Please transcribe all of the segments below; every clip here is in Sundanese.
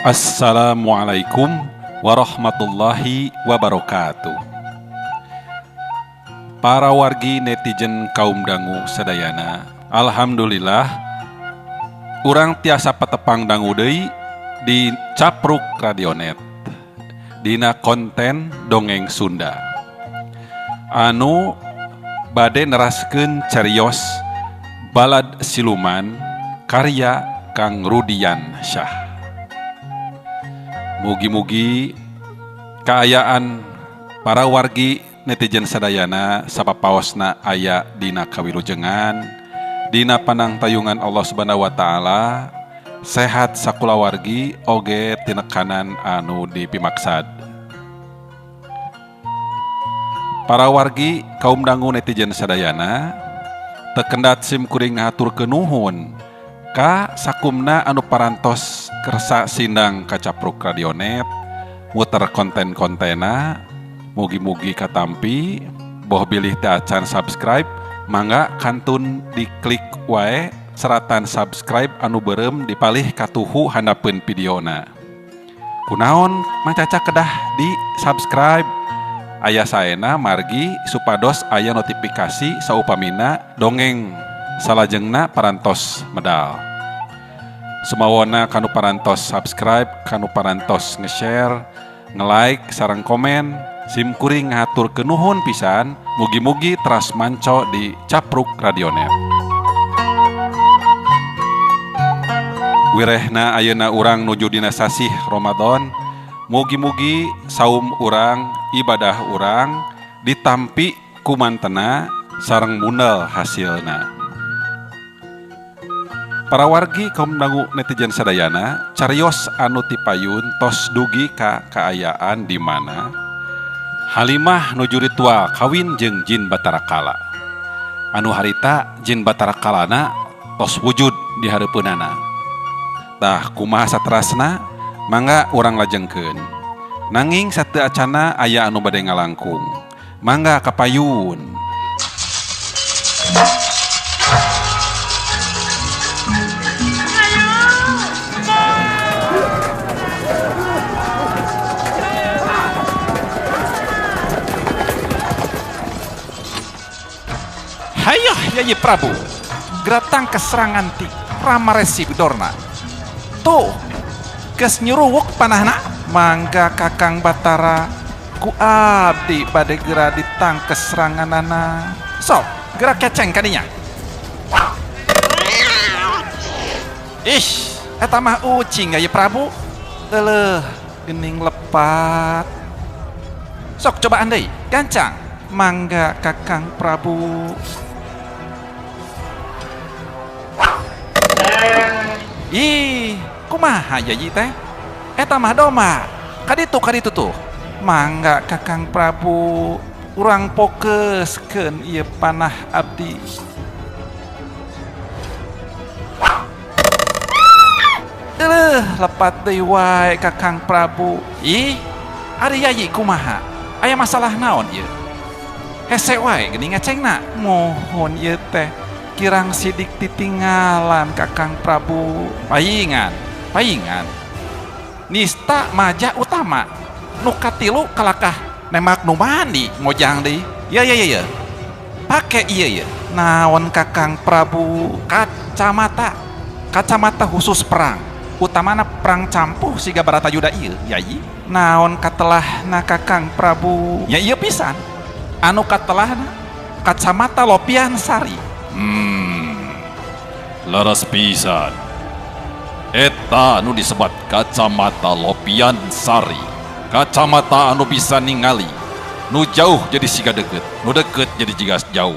Assalamualaikum warahmatullahi wabarakatuh. Para wargi netizen kaum dangu sadayana, alhamdulillah urang tiasa patepang dangu deui di Capruk Radionet dina konten dongeng Sunda anu bade neraskeun carios Balad Siluman karya Kang Rudiansyah. Mugi-mugi kaayaan para wargi netizen sadayana sapapaosna aya dina kawilujengan, dina panangtayungan Allah Subhanahu wa taala, sehat sakulawargi oge tinekanan anu dipimaksad. Para wargi kaum dangu netizen sadayana, teu kendat sim kuring ngahaturkeun nuhun ka sakumna anu parantos kersa sindang ka Capruk Radionet muter konten-kontena, mugi-mugi katampi. Boh bilih teu acan subscribe, mangga kantun diklik wae seratan subscribe anu beureum dipalih katuhu handapeun videona. Kunaon Mang Caca kedah di subscribe? Aya saena margi supados aya notifikasi saupamina dongeng salajengna parantos medal. Sumawona kanu parantos subscribe, kanu parantos nge-share, nge-like sareng komen, sim kuring ngahaturkeun nuhun pisan, mugi-mugi teras manco di Capruk Radionet. Wirehna ayeuna urang nuju dina sasih Ramadan, mugi-mugi saum urang, ibadah urang ditampi kumantena sareng mundel hasilna. Para wargi kaum dangu netizen sadayana, carios anu tipayun tos dugi ka kaayaan di mana Halimah nuju ritual kawin jeung jin Batara Kala. Anu harita jin Batara Kalana tos wujud di hareupeunana. Tah kumaha saterasna? Mangga urang lajengkeun. Nanging sateu acana aya anu bade ngalangkung. Mangga kapayun. Hayah Yayi Prabu, geratang keserangan ti Rama Resi Bidorna. Tuh, geus nyuruwuk panahna, mangga Kakang Batara ku abdi bade gera ditangkes seranganana. Sok, gerak keceng kadinya. Ih, eta mah ucing Yayi Prabu. Leuh, geuning lepat. Sok cobaan deui, gancang. Mangga Kakang Prabu. Ih, kumaha Yayi teh? Eta mah domba. Kaditu kaditu tuh. Mangga Kakang Prabu, urang fokuskeun ieu panah abdi. Leuh, lepat deui wae Kakang Prabu. Ih, ari Yayi kumaha? Aya masalah naon ieu? Hese wae geuning ngecengna. Mohon ieu teh kirang sidik titinggalan Kakang Prabu. Paingan, paingan. Nista maja utama. Nu katilu kalakah nembak nu mandi ngojang deui. Ya ya ya ya. Pake ieu ye. Naon Kakang Prabu? Kacamata. Kacamata khusus perang. Utamana perang campuh siga Baratayuda ieu, Yayi. Naon katelahna Kakang Prabu? Ya ieu pisan. Anu katelahna kacamata Lopian Sari. Leres pisan. Eta anu disebat kacamata Lopian Sari. Kacamata anu bisa ningali nu jauh jadi siga deket, nu deket jadi jiga jauh,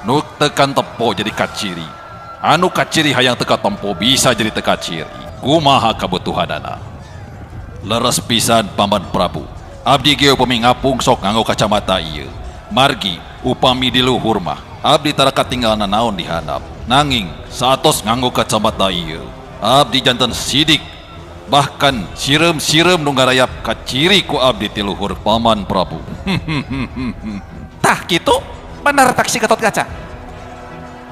nu tekan tempo jadi kaciri, anu kaciri hayang teka tempo bisa jadi teka ciri. Kumaha kabutuhanana? Leres pisan Paman Prabu. Abdi ge upami ngapung sok nganggo kacamata ieu. Margi upami di luhur mah abdi tara katinggal nanaon di handap. Nanging saatos nganggo kacamata ieu, abdi janten sidik, bahkan sireum-sireum nu ngarayap kaciri ku abdi ti luhur Paman Prabu. Tah kitu bener taksi Gatot Kaca.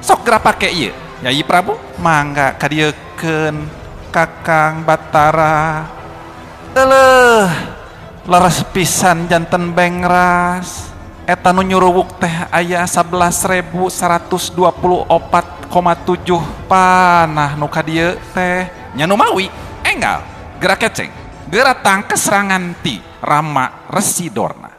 Sok geura pake ieu Yayi Prabu. Mangga kadieukeun Kakang Batara. Eleuh, leres pisan janten bengras. Eta nu nyuruwuk teh aya 11.124,7 panah nu ka dieu teh. Nya nu mawi enggal geura keceng, geura tangkes serangan ti Rama Resi Dorna.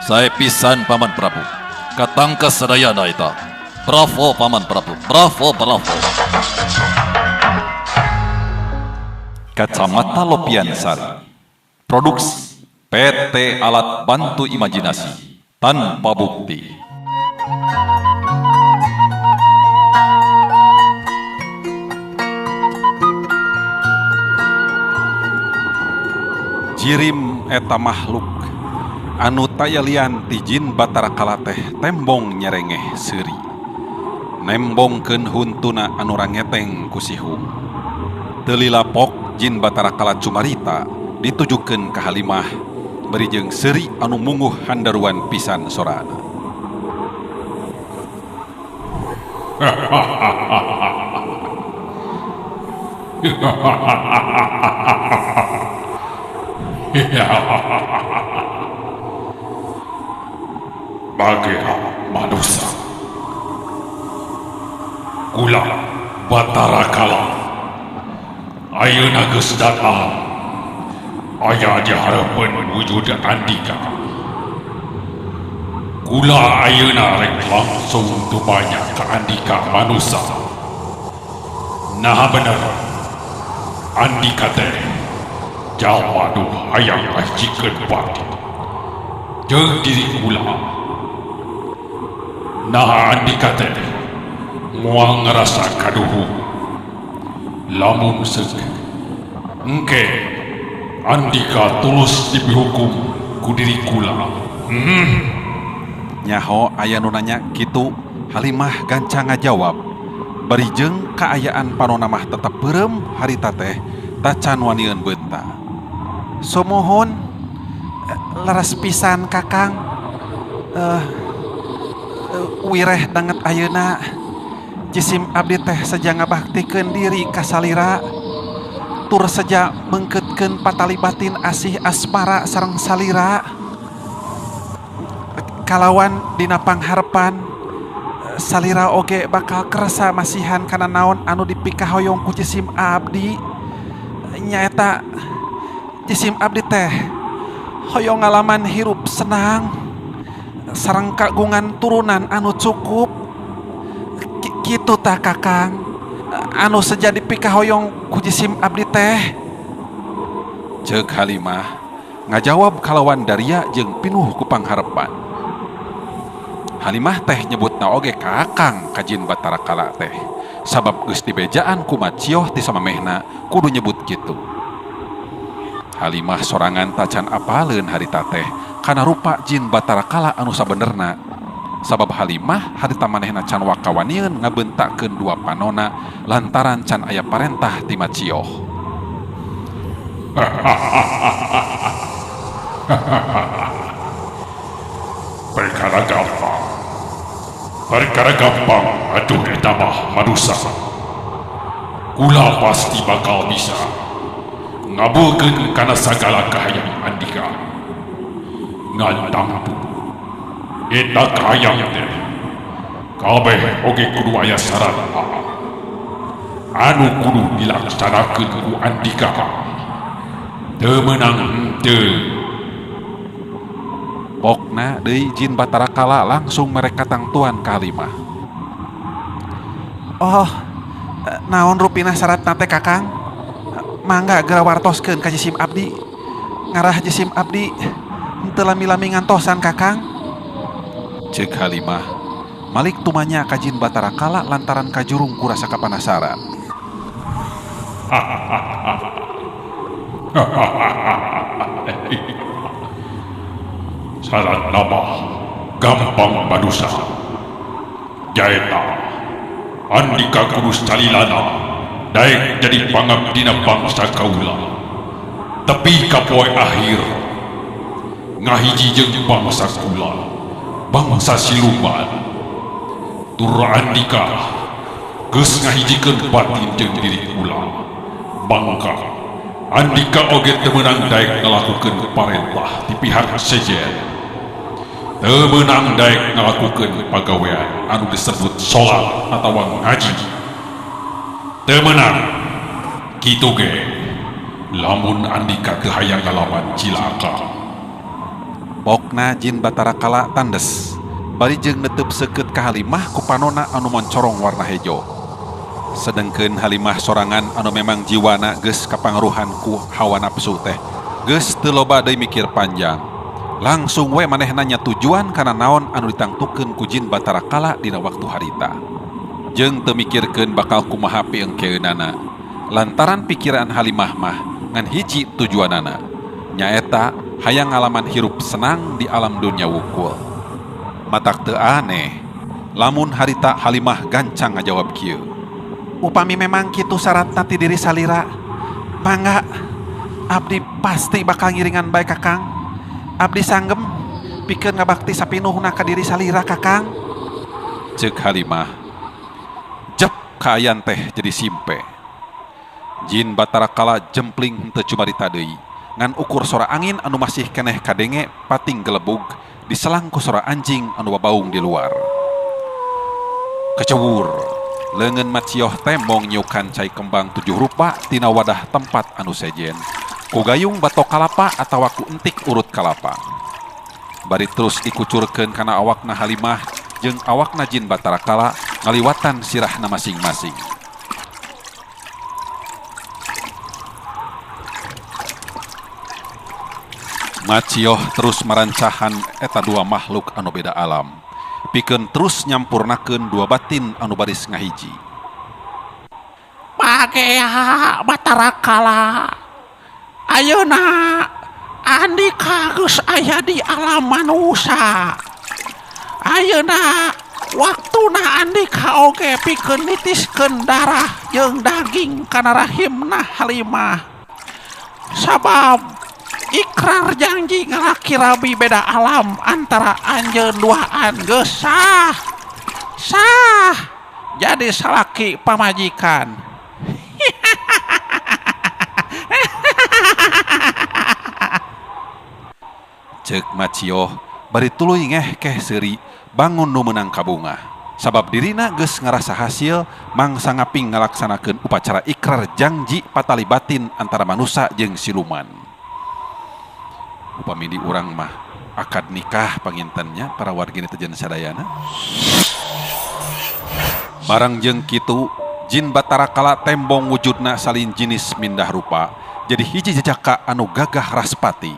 Saya pisan Paman Prabu. Katangkas sadayana eta. Bravo Paman Prabu. Bravo, bravo. Kacamata Lopian Sari. Produksi PT Alat Bantu Imajinasi tanpa bukti. Jirim eta makhluk anu taya lian ti jin Batara Kala teh tembong nyerengeh seuri. Nembongkeun huntuna anu rangeteng ku sihung. Teu lilapok jin Batara Kala cumarita ditujukeun ka Halimah bari jeung seuri anu munguh handaruan pisan sorana. Bagera manusia, kula Batara Kala, ayeuna geus datang, aya di hareupeun wujud andika. Kula ayeuna rek langsung tumanya ka andika manusia. Nah bener, andika teh jalma nu hayang ngahijikeun pati jeung diri kula. Nah andika teh moal ngarasa kaduhu lamun seuk engke andika tulus dipihukum ku diri kula. Nyaho aya nu nanya kitu, Halimah gancang ngajawab. Bari jeung kaayaan panona mah tetep beureum harita teh tacan wanieun beunta. Sumuhun leres pisan Kakang. Wireh danget ayeuna jisim abdi teh seja ngabaktikeun diri ka salira tur seja meungkeutkeun patali batin asih asmara sareng salira kalawan dina pangharepan salira oge bakal kerasa masihan kana naon anu dipikahoyong ku jisim abdi nyaeta jisim abdi teh hoyong ngalaman hirup senang sareng kagungan turunan anu cukup. Kitu tah Kakang anu seja dipikahoyong ku jisim abdi teh. Ceuk Halimah ngajawab kalawan daria jeung pinuh ku pangharepan. Halimah teh nyebutna oge Kakang ka jin Batara Kala teh sabab geus dibejaan ku macioh ti samamehna kudu nyebut kitu. Halimah sorangan tacan apaleun harita teh kana rupa jin Batara Kala anu sabenerna sabab Halimah harita manehna can wakawanieun ngabeuntakeun dua panona lantaran can aya parentah ti macioh. Perkara gampang. Perkara gampang aduh eta mah manusa. Kula pasti bakal bisa ngabulkeun kana sagala kahayang Andika. Ngan tangtu eta kahayang teh kabeh oge kudu aya syarat anu kudu dilaksanakeun ku Andika. Teu meunang henteu. Pokna deui Jin Batara Kala langsung mere katangtuan ka Halimah. Oh, naon rupina syaratna teh Kakang? Mangga geura wartoskeun ka jisim abdi. Ngarah jisim abdi henteu lami-lami ngantosan Kakang. Ceuk Halimah malik tumanya ka Jin Batara Kala lantaran kajurung ku rasa kapanasaran. Syarat nama gampang manusa. Jaeta Andika kudu salilana daek jadi pangabdina bangsa kaula. Tepi ka poe akhir ngahiji jeung bangsa kula, bangsa siluman. Tur Andika geus ngahijikeun batin jeung diri kula. Bangka Andika oge teu meunang daek ngalakukeun parentah ti pihak sejen. Teu meunang daek ngalakukeun pagawean anu disebut salat atawa ngaji. Teu meunang kitu ge lamun Andika teu hayang ngalaman cilaka. Pokna Jin Batara Kala tandes bari jeung netep seukeut ka Halimah ku panona anu moncorong warna hejo. Sedengkeun Halimah sorangan anu memang jiwana geus kapangaruhan ku hawa nafsu teh geus teu loba deui mikir panjang. Langsung we manehna nya tujuan kana naon anu ditangtukeun ku Jin Batara Kala dina waktu harita. Jeung teu mikirkeun bakal kumaha piengkeunana. Lantaran pikiran Halimah mah ngan hiji tujuanana, nyaeta hayang ngalaman hirup senang di alam dunia wukul. Matak teu aneh lamun harita Halimah gancang ngajawab kieu. Upami memang kitu syaratna ti diri salira, mangga abdi pasti bakal ngiringan bae Kakang. Abdi sanggem pikeun ngabakti sapinuhna ka diri salira Kakang. Ceuk Halimah. Jep kaayan teh jadi simpe. Jin Batara Kala jempling henteu cumarita deui. Ngan ukur sora angin anu masih keneh kadenge pating gelebug diselang ku sora anjing anu babaung di luar. Kecewur leungeun Macioh tembong nyiukan cai kembang 7 rupa tina wadah tempat anu sejen. Ku gayung batok kalapa atawa ku entik urut kalapa. Bari terus dikucurkeun kana awakna Halimah jeung awakna Jin Batara Kala ngaliwatan sirahna masing-masing. Macioh terus marancahan eta dua makhluk anu beda alam. Pikeun terus nyampurnakeun dua batin anu baris ngahiji. Bagea Batara Kala, ayeuna Andika geus aya di alam manusa. Ayeuna waktuna Andika oge pikeun nitiskeun darah jeung daging kana rahimna Halimah. Sabab ikrar janji ngalaki rabi beda alam antara anjeun duaan geus sah. Sah jadi salaki pamajikan. Ceuk Macioh bari tuluy ngehkeh seuri bangun nu meunang kabungah. Sabab dirina geus ngarasa hasil mangsa ngaping ngalaksanakeun upacara ikrar janji patali batin antara manusa jeung siluman. Upami di urang mah akad nikah pangintennya para wargi netizen sadayana. Barang jeung kitu Jin Batara Kala tembong wujudna salin jinis mindah rupa jadi hiji jejaka anu gagah raspati.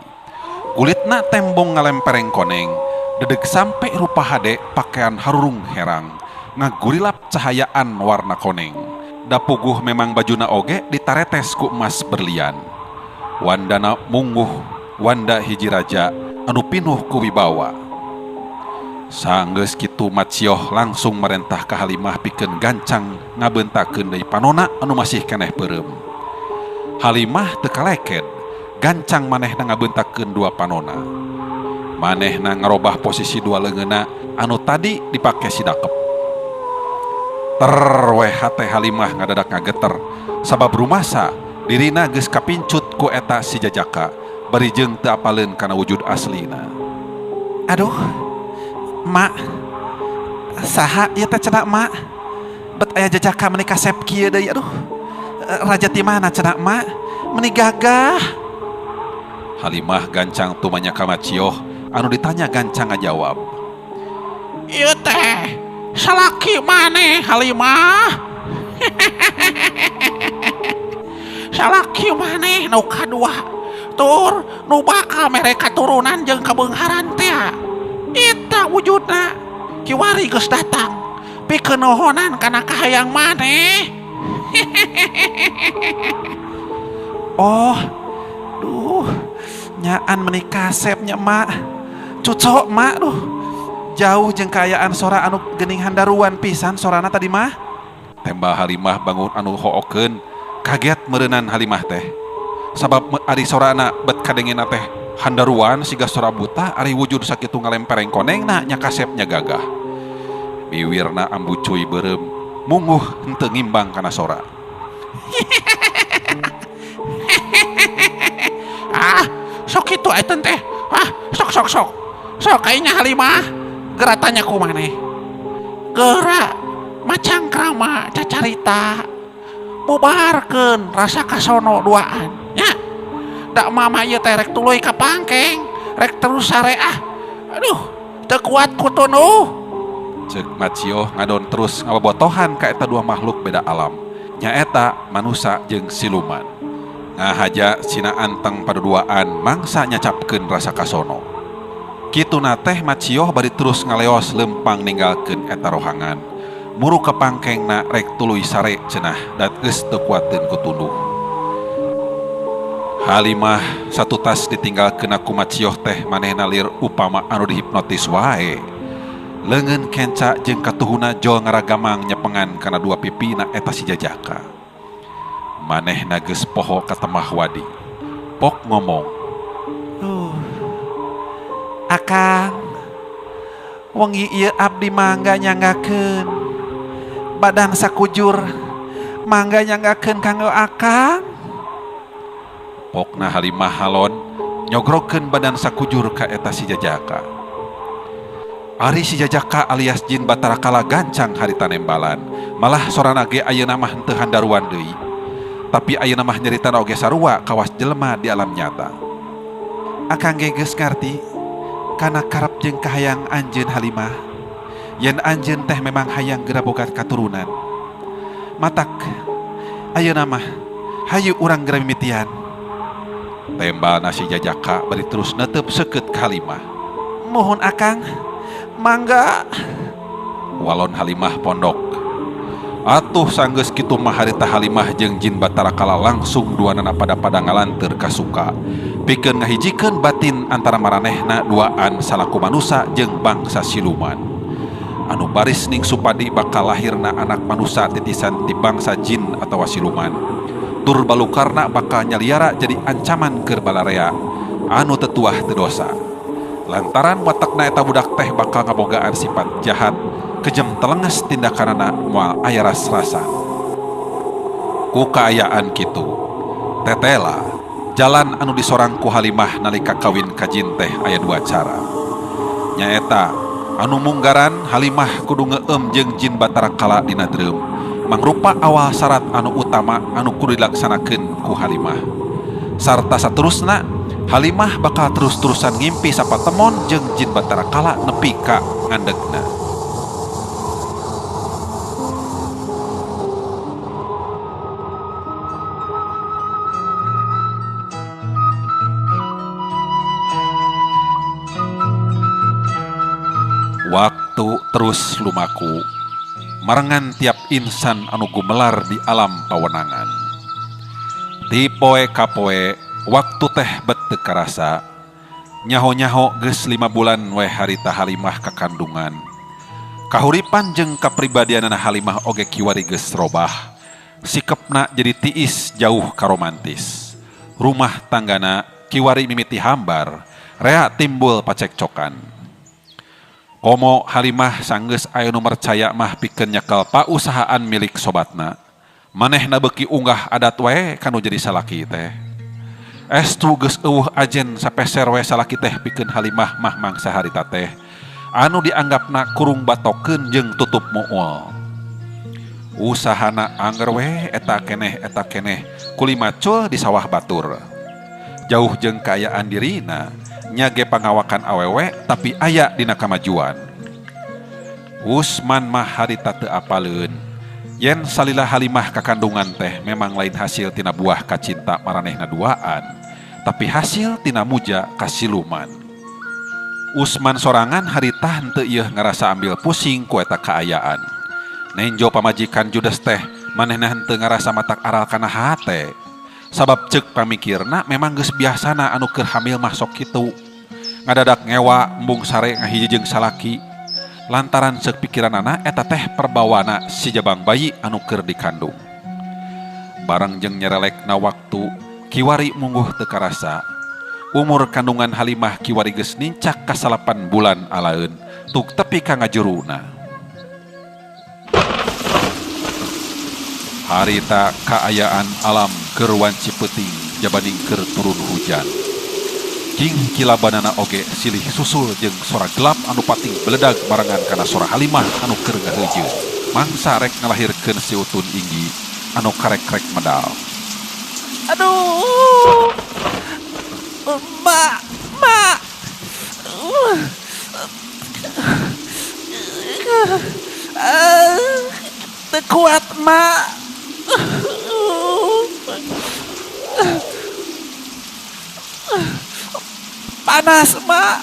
Kulitna tembong ngalempereng koneng, dedeg sampai rupa hade pakaian harurung herang, ngagurilap cahayaan warna koneng. Dapuguh memang bajuna oge ditaretes ku emas berlian. Wandana mungguh, wanda hiji raja anu pinuh ku wibawa. Sanggeus kitu Macioh langsung merentah ka Halimah pikeun gancang ngabeuntakeun deui panona anu masih keneh peureum. Halimah teu kaleked, gancang manehna ngabeuntakeun dua panona. Manehna ngarobah posisi dua leungeunna anu tadi dipake si dakep. Ter we hate Halimah ngadadak ngageter Sabab rumasa dirina geus kapincut ku eta si jajaka bari jeung teu apaleun kana wujud aslina. Aduh, mak, saha ieu teh cenah mak? Bet aya jajaka meuni kasep kieu deui, aduh. Raja ti mana cenah mak? Meuni gagah. Halimah gancang tumanya ka Macioh, anu ditanya gancang ngajawab. Ieu teh salaki maneh Halimah. Salaki maneh nu kadua tur nu bakal mere katurunan jeung kabeungharan teh. Eta wujudna kiwari geus datang pikeun nohonan kana kahayang maneh. Oh, duh, nyaan meuni kasep nya mak. Cucok mak, duh. Jauh jeung kaayaan sora anu geuning handaruan pisan sorana tadi mah. Tembal Halimah bangun anu hookeun, kaget meureunan Halimah teh. Sabab ari sorana bet kadengena teh handaruan siga sora buta, ari wujud sakitu ngalempereng konengna nya kasepnya gagah. Biwirna ambu cuy beureum, munguh henteu ngimbang kana sora. Ah, sok kitu atuh teh. Ah, sok sok sok. Sok kayaknya Halimah geura tanya ku maneh. Geura macangkrama cacarita. Bubarkeun rasa kasono duaan nya. Da mama ieu teh rek tuluy ka pangkeng, rek terus sare ah. Aduh, teu kuat ku tunduh. Ceuk Macioh ngadon terus ngabobotohan ka eta dua makhluk beda alam. Nyaeta manusa jeung siluman. Ngahaja sina anteng paduduaan mangsa nyacapkeun rasa kasono. Kituna teh Macioh bari terus ngaleos lempang ninggalkeun eta rohangan. Muru ka pangkengna rek tuluy sare cenah dat geus teu kuateun ku tunduh. Halimah satutas ditinggalkeun ku Macioh teh manehna lir upama anu dihipnotis wae. Leungeun kenca jeung katuhuna jol ngaragamang nyepengan kana dua pipina eta si jajaka. Manehna geus poho ka temah wadi. Pok ngomong, Akang, wengi ieu abdi mangga nyanggakeun badan sakujur, mangga nyanggakeun kanggo akang. Pokna Halimah halon nyogrokeun badan sakujur ka eta si jajaka. Ari si jajaka alias jin Batara Kala gancang harita nembalan, malah sorana ge ayeuna mah henteu handaruan deui. Tapi ayeuna mah nyeritana oge sarua kawas jelema di alam nyata. Akang ge geus ngarti kana karep jeung kahayang anjeun Halimah. Yen anjeun teh memang hayang geura boga katurunan. Matak ayeuna mah hayu urang geura mimitian. Tembal nasi jajaka bari terus netep seukeut ka Halimah. Mohon akang, mangga. Walon Halimah pondok. Atuh sanggeus kitu mah harita Halimah jeung jin Batara Kala langsung duanana pada-pada ngalanteur ka suka. Pikeun ngahijikeun batin antara maranehna duaan salaku manusa jeung bangsa siluman. Anu baris ning supadi bakal lahirna anak manusa titisan ti bangsa jin atawa siluman. Tur balukarna bakal nyaliara jadi ancaman keur balarea anu tetuah teu dosa. Lantaran watakna eta budak teh bakal ngabogaan sifat jahat, kejem telenges tindakanana moal aya ras-rasan. Ku kaayaan kitu, tetela jalan anu disorang ku Halimah nalika kawin ka jin teh aya dua cara. Nyaeta anu munggaran Halimah kudu ngeueum jeung jin Batara Kala dina dreum, mangrupa awal syarat anu utama anu kudu dilaksanakeun ku Halimah. Sarta saterusna Halimah bakal terus-terusan ngimpi sapatemon jeung jin Batara Kala nepi ka ngandegna. Waktu terus lumaku, marengan tiap insan anu gumelar di alam pawenangan. Di poe ka poe, waktu teh bet teu karasa. Nyaho-nyaho geus 5 bulan we harita Halimah kakandungan. Kahuripan jeung kapribadianana Halimah oge kiwari geus robah. Sikepna jadi tiis jauh ka romantis. Rumah tanggana kiwari mimiti hambar, rea timbul pacekcokan. Komo Halimah sanggeus aya nu mercaya mah pikeun nyekel pausahaan milik sobatna. Manehna beuki unggah adat wae ka nu jadi salaki teh. Estu geus eueuh ajen sapeser we salaki teh pikeun Halimah mah mangsa harita teh anu dianggapna kurung batokeun jeung tutup muul. Usahana angger we eta keneh eta keneh kuli macul di sawah batur. Jauh jeung kaayaan dirina nya ge pangawakan awewe tapi aya dina kamajuan. Usman mah harita teu apaleun. Yen salila Halimah kakandungan teh memang lain hasil tina buah kacinta maranehna duaan, tapi hasil tina muja kasiluman. Usman sorangan harita henteu ieu ngarasa ambil pusing ku eta kaayaan. Nenjo pamajikan judes teh manehna henteu ngarasa matak aral kana hate. Sabab ceuk pamikirna memang geus biasana anu keur hamil mah sok kitu. Ngadadak ngewa embung sare ngahiji jeung salaki. Lantaran ceuk pikiranana eta teh perbawana si jabang bayi anu keur dikandung. Bareng jeung nyerelekna waktu kiwari mungguh teu karasa. Umur kandungan Halimah kiwari geus nincak ka 9 bulan alaeun tuk tepi ka ngajuruna. Harita kaayaan alam keur wanci peuting jabaning keur turun hujan. King kilabanana oge silih susul jeung sora gelap anu pating beledag barengan kana sora Halimah anu keur ngaheujeun. Mangsa rek ngalahirkeun si Utun Inggi anu karek-rek medal. Aduh. Mak, mak. Teu kuat, mak. Panas, mak.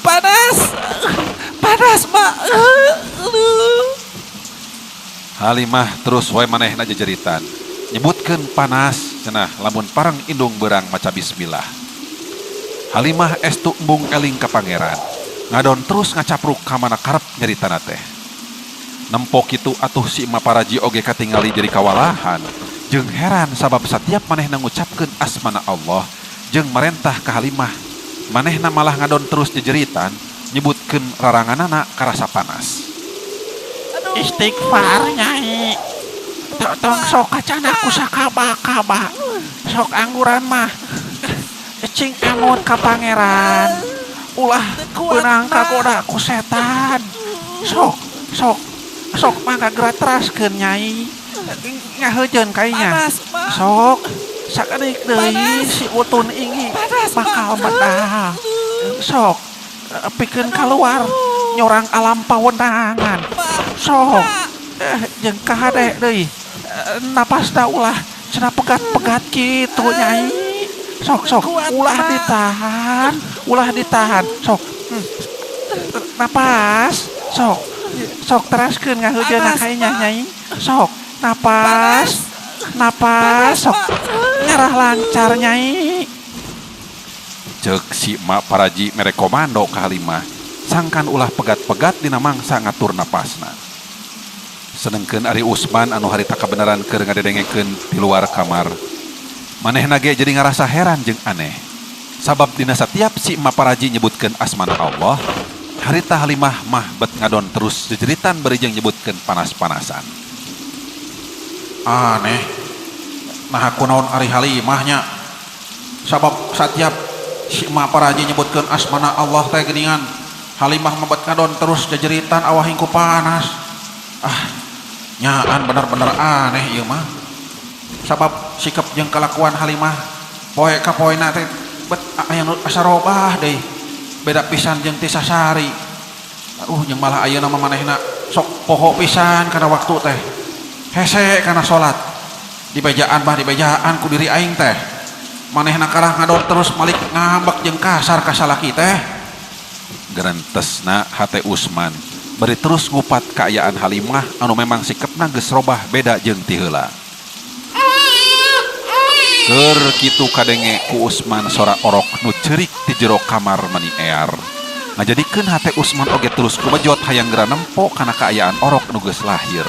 Panas. Panas, mak. Halimah terus wae manehna jejeritan. Nyebutkeun panas cenah lamun parang indung beurang maca bismillah. Halimah estu embung eling ka pangeran. Ngadon terus ngacapruk ka mana karep nyaritana teh. Nempo kitu atuh si Emak Paraji oge katingali jadi kawalahan. Jeung heran sabab satiap manehna ngucapkeun asmana Allah jeung marentah ka Halimah, manehna malah ngadon terus jejeritan nyebutkeun raranganana karasa panas. Istighfar nyai. Tong sok kacana ku sakaba-kaba. Sok angguran mah. Cing amun ka pangeran. Ulah beunang kagoda ku setan. Sok, sok, sok mangga geura teraskeun nyai. Ngaheujeun kainya. Sok sakedik deui si Utun Inggi bakal medal. Sok pikeun kaluar nyorang alam pawenangan. Sok jeung kahade deui. Napasna ulah cenah pegat-pegat kitu nyai. Sok sok ulah ditahan, ulah ditahan. Sok napas, sok sok teraskeun ngaheujeunna kainya nyai. Sok napas, napas, sok ngarah lancar nyai. Ceuk si Emak Paraji mere komando ka Halimah, sangkan ulah pegat-pegat dina mangsa ngatur napasna. Sedengkeun ari Usman anu harita kabeneran keur ngadedengekeun di luar kamar. Manehna ge jadi ngarasa heran jeung aneh. Sabab dina satiap si Emak Paraji nyebutkeun asmana Allah, harita Halimah mah bet ngadon terus jejeritan bari jeung nyebutkeun panas-panasan. Aneh. Nah kunaon ari Halimah nya? Sabab satiap si Emak Paraji nyebutkeun asmana Allah teh geuningan, Halimah mah bet ngadon terus jejeritan awah hingku panas. Ah, nyaan bener-bener aneh ieu mah. Sabab sikap jeung kalakuan Halimah poe ka poena teh bet aya nu asa robah deui. Beda pisan jeung ti sasari. Jeung malah ayeuna mah manehna sok poho pisan kana waktu teh. Hese kana salat. Dibejaan mah dibejaan ku diri aing teh. Manehna kalah ngadon terus malik ngambek jeung kasar ka salaki teh. Gerentesna hate Usman bari terus ngupat kaayaan Halimah anu memang sikepna geus robah beda jeung ti heula. Keur kitu kadenge ku Usman sora orok nu ceurik ti jero kamar mani ear. Ngajadikeun hate Usman oge terus kumejot hayang geura nempo kana kaayaan orok nu geus lahir.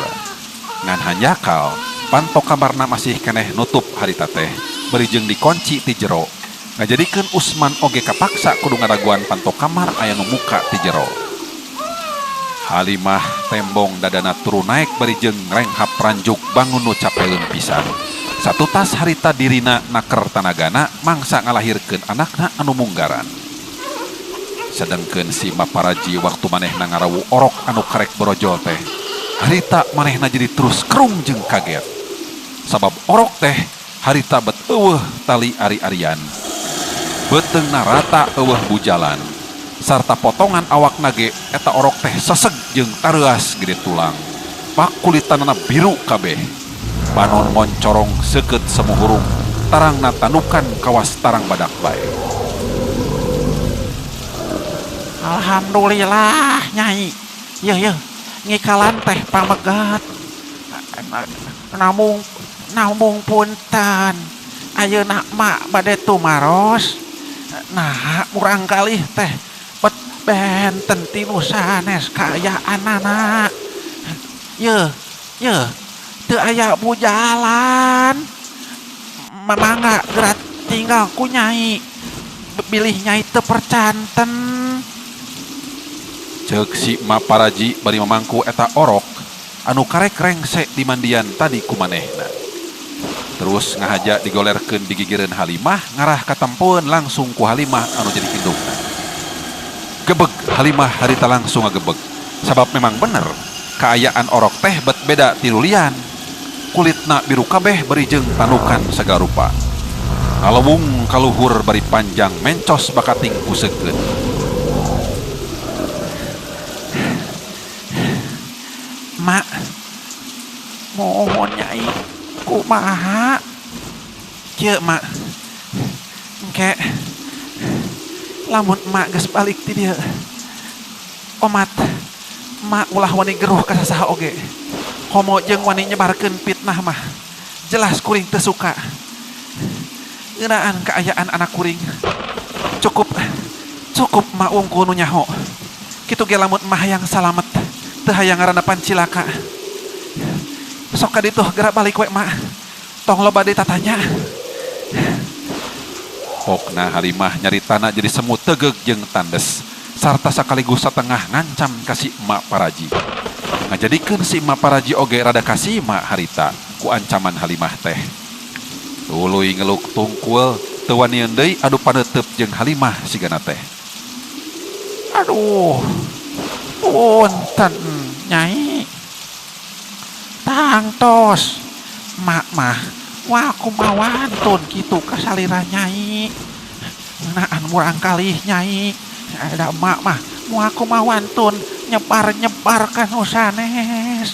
Ngan hanjakal, panto kamarna masih keneh nutup harita teh, bari jeung dikunci ti jero. Ngajadikeun Usman oge kapaksa kudu ngadaguan panto kamar aya nu muka ti jero. Halimah tembong dadana turu naek bari jeung renghap ranjuk bangun nu capeun pisan. Satutas harita dirina naker tanagana mangsa ngalahirkeun anakna anu munggaran. Sedengkeun si Maparaji waktu manehna ngarawu orok anu karek borojol teh, harita manehna jadi terus kerung jeung kaget. Sabab orok teh harita bet eueuh tali ari-arian. Beuteungna rata eueuh bujalan. Sarta potongan awak nage eta orok teh seseg jeung tareuas gede tulang. Pakulitanana biru kabeh. Panon moncorong seukeut semuhurung, tarangna tanukan kawas tarang badak bae. Alhamdulillah Nyai. Yeuh yeuh ngikalan teh pamegat. Namung namung punten. Ayeuna mak bade tumaros. Nah, murang kalih teh bet benten ti nu sanes kaayaanana. Yeuh, yeuh, teu aya bujalan. Mamangga geura tinggal ku Nyai. Bilih Nyai teu percanten. Ceuk si Maparaji bari mamangku eta orok anu karek rengse di mandian tadi ku manehna. Terus ngahaja digolerkeun di gigireun Halimah ngarah katempoeun langsung ku Halimah anu jadi indungna. Gebeg Halimah harita langsung ngagebeg. Sabab memang bener kaayaan orok teh bet beda ti nu lian. Kulitna biru kabeh bari jeung tanukan sagala rupa. Ngalewung kaluhur bari panjang mencos bakating ku seukeut. Mak, mohon Nyai, kumaha? Kieu mak, engke lamun emak geus balik ti dieu, omat, mak ulah wani geruh ka sasaha oge. Komo jeung wani nyebarkeun fitnah mah, jelas kuring teu suka. Ngeunaan kaayaan anak kuring. Cukup, cukup mak wungkul nu nyaho. Kitu ge lamun emak hayang salamet, teu hayang ngaranna pancilaka. Sok ka ditu geura balik we mak. Tong loba deui tatanya. Pokna Halimah nyaritana jadi semu tegeug jeung tandes sarta sakaligus satengah ngancam ka si Emak Paraji. Ngajadikeun si Emak Paraji oge rada kasima harita ku ancaman Halimah teh. Tuluy ngeluk tungkul teu wanian deui adu paneuteub jeung Halimah sigana teh. Aduh, punten Nyai. Tangtos, mak mah wah kumaha wantun kitu kasalira Nyai. Ngeunaan murang kalih Nyai. Ada emak mah moal kumaha wantun nyebar-nyebar ka nu sanes.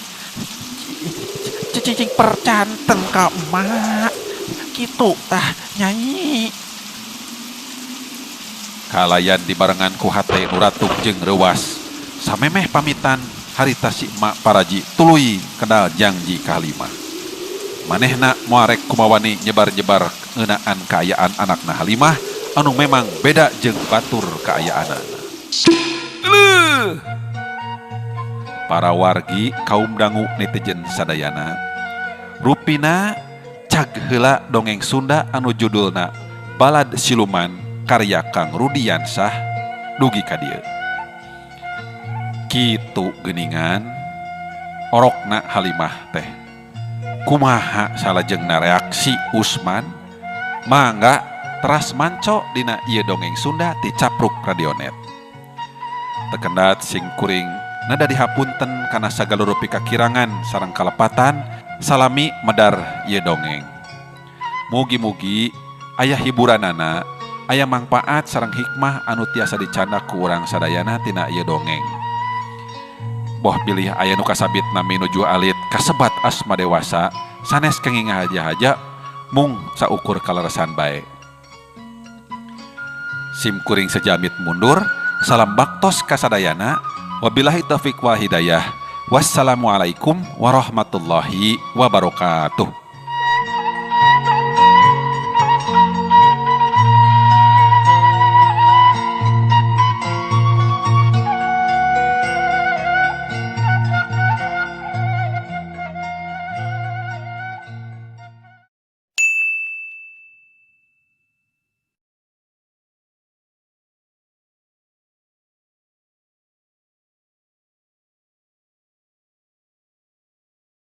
Cicing percanten ka emak. Kitu tah Nyai. Kalayan dibarengan ku hate nu ratuk jeung reuwas. Samemeh pamitan harita si Emak Paraji tuluy kendal janji ka Halimah. Manehna moal rek kumawani nyebar-nyebar ngeunaan kaayaan anakna Halimah anu memang beda jeung batur kaayaanana. Para wargi kaum dangu netizen sadayana, rupina cag heula dongeng Sunda anu judulna Balad Siluman karya Kang Rudiansah dugi ka dieu. Kitu geuningan orokna Halimah teh. Kumaha salajengna reaksi Usman? Mangga teras manco dina ieu dongeng Sunda ti Capruk Radionet. Tekendat sing kuring nada dihapunten kana sagala rupi kakirangan sareng kalepatan salami medar ieu dongeng. Mugi-mugi aya hiburanana, aya mangpaat sareng hikmah anu tiasa dicandak ku urang sadayana tina ieu dongeng. Boh bilih aya nu kasabit nami nuju alit kasebat asma dewasa sanes kenging ngahaja-haja mung saukur kaleresan bae. Sim kuring sejamit mundur, salam baktos kasadayana, wabillahi taufik wal hidayah. Wassalamualaikum warahmatullahi wabarakatuh.